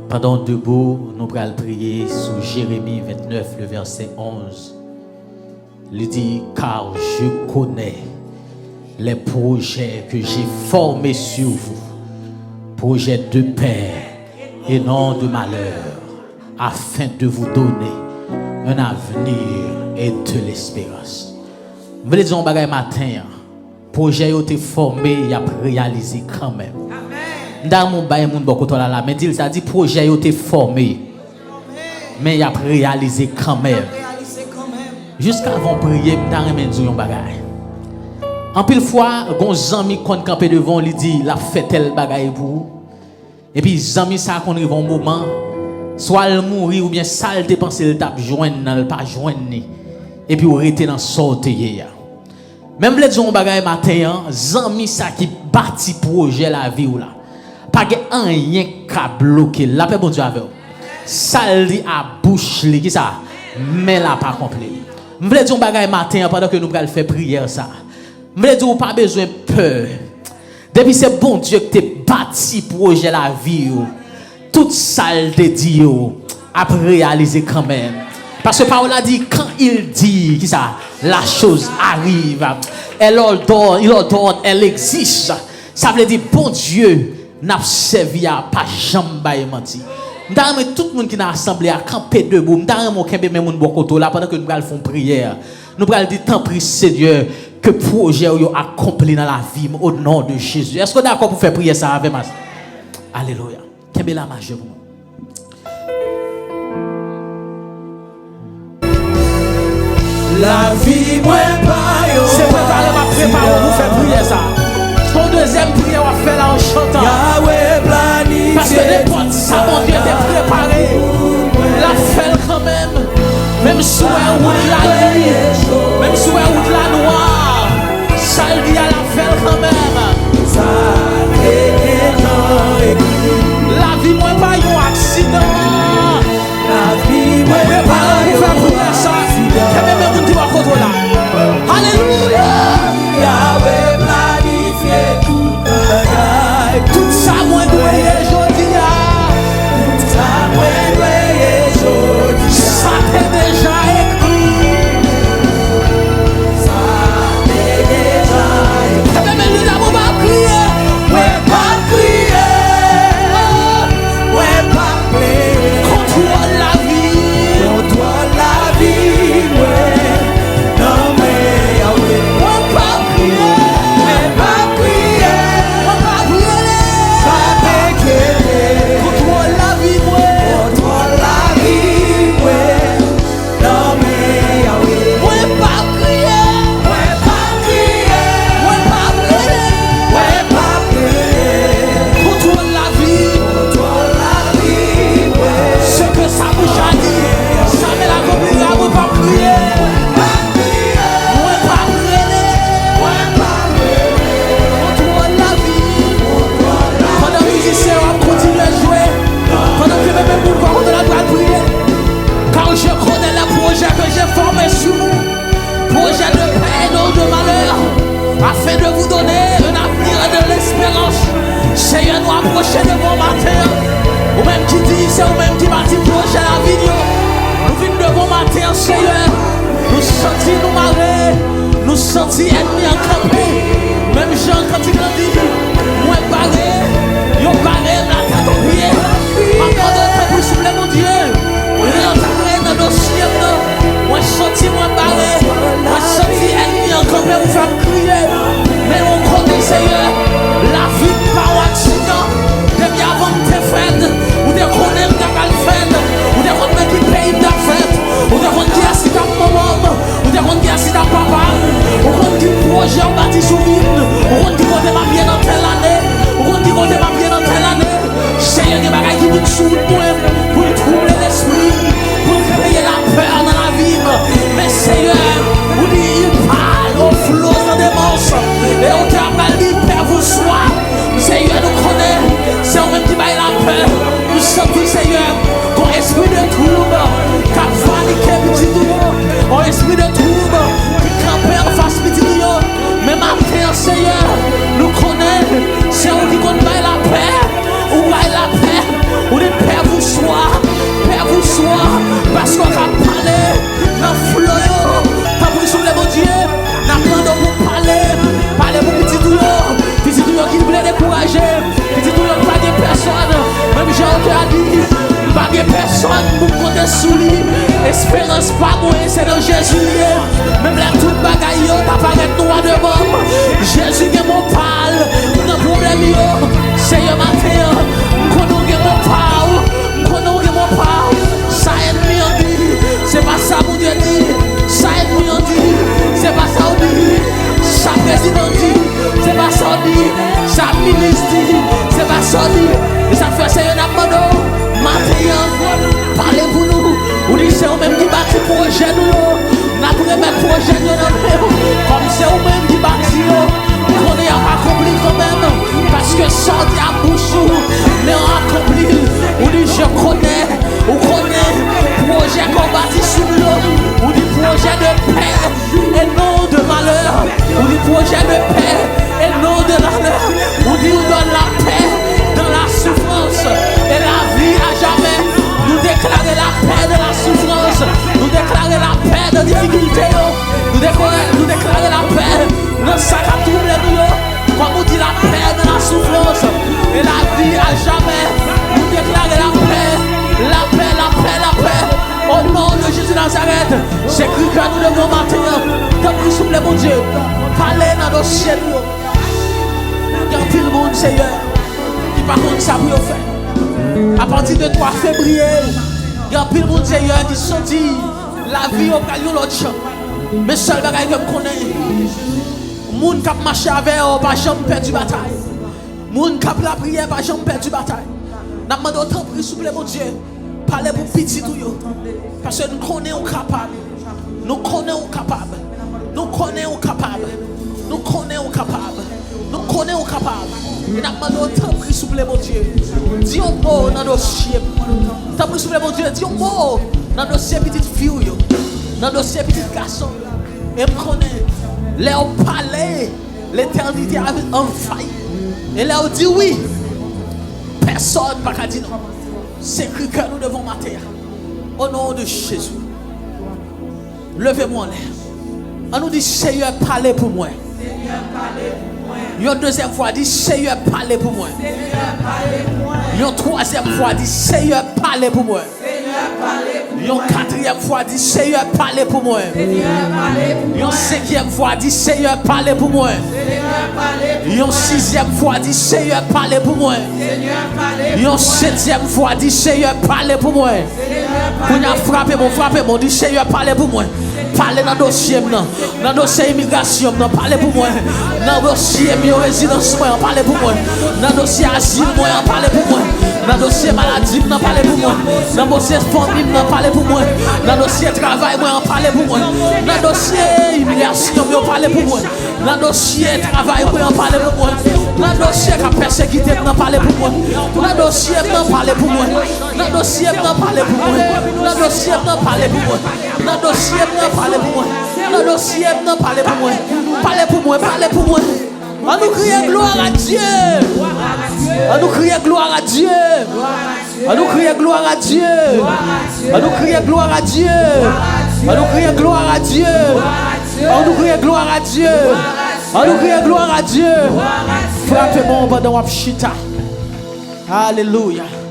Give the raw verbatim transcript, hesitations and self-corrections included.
Pandan w debou, nou pral priye sou Jeremi vennèf, le vèsè onz. Li di, car je connais les projets que j'ai formés sur vous, projets de paix et non de malheur, afin de vous donner un avenir et de l'espérance. M vle di yon bagay maten an. Pwojè yo te fòme, y ap reyalize kanmenm. M ta renmen w bay moun bò kote w la la, men di l sa, di pwojè yo te fòme, men y ap reyalize kanmenm. Jiskavan w priye, m ta renmen di w yon bagay. Anpil fwa, gon zanmi konn kanpe devan w, li di l ap fè tèl bagay pou ou. Epi zanmi sa a konn rive yon moman, swa l mouri oubyen sa l te panse l t ap jwenn nan, l pa jwenn li. Epi w rete nan sa w te ye a. Men m vle di w yon bagay maten an, zanmi sa ki bati pwojè lavi w la, pa gen anyen k ka bloke l. Lapè Bondye avè w. Sa l di a bouch li, kisa? Men l ap akonpli l. M vle di w yon bagay maten an, pandan ke nou pral fè priyè sa. M vle di w, ou pa bezwen pè. Depi se Bondye ki te bati pwojè lavi w, tout sa l te di yo ap reyalize kanmenm. Paske pawòl la di, quand il dit, kisa? La chose arrive. Elle ordonne, il ordonne, elle existe. Sa vle di Bondye n ap sèvi a pa janm bay manti. M ta renmen tout moun ki nan asanble a kanpe debou. M ta renmen w kenbe men moun bò kote w la pandan ke nou pral fè yon priyè. Nou pral di, tanpri, Senyè, ke pwojè w yo akonpli nan lavi m, o non de Jezi. Èske w dakò pou fè priyè sa avè m? Alelouya. Kenbe la majè pou mwen. Lavi mwen pa yon... Se prepare m ap prepare w pou fè priyè sa. Se yon dezyèm priyè w ap fè la an chantan. Paske nenpòt sa Bondye te prepare, l ap fè l kanmenm. Menm si w wè wout la gri, menm si w wè wout la nwa, sa l di a l ap fè l kanmenm. Sa te gentan ekri. Lavi mwen pa yon aksidan. Lavi mwen pa yon aksidan. Prepare w pou fè priyè sa. Kenbe men moun ki bò kote w la. Alelouya! Yawe planifye tout bagay. Tout sa mwen dwe ye jodi a. Tout sa mwen dwe ye jodi a. Sa te deja ekri. Sa te deja ekri. Kenbe men moun la, mwen p ap kriye. Mwen p ap kriye. Mwen p ap plede. Kontwòl lavi. Kontwòl lavi mwen nan men Yawe. Mwen p ap kriye. Mwen p ap kriye. Mwen p ap rele. Pa enkyete. Kontwòl lavi mwen. Kontwòl lavi mwen nan men Yawe. Mwen p ap kriye. Mwen p ap kriye. Mwen p ap rele. Mwen p ap rele. Kontwòl lavi. Kontwòl lavi mwen. Se ke sa bouch la di, sa men l akonplira, mwen p ap kriye. Mwen p ap rele. Mwen p ap rele. Kontwòl lavi. Pandan mizisyen yo ap kontinye jwe, pandan ke menm moun bò kote w la pral priye. Car je connais les projets que j'ai formés sur vous, projets de paix et non de malheur, afin de vous donner un avenir et de l'espérance. Senyè, nou apwoche devan w maten an. Ou menm ki di, se ou menm ki bati pwojè lavi n yo. Nou vin devan w maten an, Senyè. Nou santi nou mare. Nou santi ènmi an kanpe. Menm jan kantik lan di, mwen pare, yo pare m latèt o pye. M ap mande w tanpri, souple Bondye, rantre nan dosye m nan. Mwen santi mwen pare. Mwen santi ènmi an kanpe pou fè m kriye. Men yon kote, Senyè, lavi m pa yon aksidan. Depi avan m te fèt, ou te konnen m ta pral fèt. Ou te konn nan ki peyi m t ap fèt. Ou te konn kiyès ki t ap manman m. Ou te konn kiyès ki t ap papa m. Ou konn ki pwojè w bati Pèsòn pou m konte sou li. Esperans pa mwen, se nan Jezi l ye. Menm lè tout bagay yo ta parèt nwa devan m, Jezi gen mo pa l nan pwoblèm yo. Seyè, maten an, m konnen w gen mo pa w. M konnen w gen mo pa w. Sa ènmi an di, se pa sa Bondye di. Sa ènmi an di, se pa sa w di. Sa prezidan di, se pa sa w di. Sa minis di, se pa sa w di. E sa k fè, Seyè, n ap mande w maten an, pale pou nou. Ou di se ou menm ki bati pwojè nou yo. N ap remèt pwojè nou yo nan men w. Kòm se ou menm ki bati yo, m konnen y ap akonpli kanmenm. Paske sa w di ak bouch ou, men w akonpli l. Ou di, je connais. Ou konnen pwojè ke w bati sou nou yo. Ou di pwojè de pè e non de malè. Ou di pwojè de pè e non de malè. Ou di ou donn lapè dans la souffrance et la vie à jamais. Nou deklare lapè dans la souffrance. Nou deklare lapè nan difikilte yo. Nou deklare, nou deklare lapè nan sa k ap twouble nou yo. Kòm ou di lapè dans la souffrance et la vie à jamais. Nou deklare lapè, lapè, lapè, lapè. O non de Jezi Nazarèt, se kri kè nou devan w maten an. Tanpri, souple, Bondye, pale nan dosye nou yo. Gen anpil moun, Seyè, ki pa konn sa pou yo fè. Apati de twa fevriye, gen anpil moun, Seyè, ki santi lavi yo pral yon lòt jan. Men sèl bagay ke m konnen, moun k ap mache avè w pa janm pèdi batay. Moun k ap lapriyè pa janm pèdi batay. N ap mande w, tanpri, souple, Bondye, pale pou pitit ou yo. Paske nou konnen ou kapab. Nou konnen ou kapab. Nou konnen ou kapab. Nou konnen ou kapab. Nou konnen ou kapab. E n ap mande w, tanpri, souple, Bondye, di yon mo nan dosye m. Tanpri, souple, Bondye, di yon mo nan dosye pitit fi w yo. Nan dosye pitit gason w yo. E m konnen, lè w pale, letènite a anvayi. E lè w di wi, pèsòn pa ka di non. Se kri kè nou devan w maten an. O non de Jezi. Leve men w anlè. An nou di, Seyè, pale pou mwen. Yon dezyèm fwa, di, Seyè, pale pou mwen. Yon twazyèm fwa, di, Seyè, pale pou mwen. Yon katriyèm fwa, di, Seyè, pale pou mwen. Yon senkyèm fwa, di, Seyè, pale pou mwen. Yon sizyèm fwa, di, Seyè, pale pou mwen. Yon setyèm fwa, di, Seyè, pale pou mwen. Kounye a, frape mwen, frape mwen, di, Seyè, pale pou mwen. Pale nan dosye m nan. Nan dosye imigrasyon m nan, pale pou mwen. Nan dosye m yo, rezidans mwen an, pale pou mwen. Nan dosye azil mwen an, pale pou mwen. Nan dosye maladi m nan, pale pou mwen. Nan dosye fanmi m nan, pale pou mwen. Nan dosye travay mwen an, pale pou mwen. Nan dosye imigrasyon m yo, pale pou mwen. Nan dosye travay mwen an, pale pou mwen. Nan dosye k ap pèsekite m nan, pale pou mwen. Nan dosye m nan, pale pou mwen. Nan dosye m nan, pale pou mwen. Nan dosye m nan, pale pou mwen. Nan dosye m nan, pale pou mwen. Nan dosye m nan, pale pou mwen. Pale pou mwen, pale pou mwen. An nou kriye gloire à Dieu. An nou kriye gloire à Dieu. An nou kriye gloire à Dieu. An nou kriye gloire à Dieu. An nou kriye gloire à Dieu. An nou kriye gloire à Dieu. An nou kriye gloire à Dieu. Frape men w pandan w ap chita. Alelouya.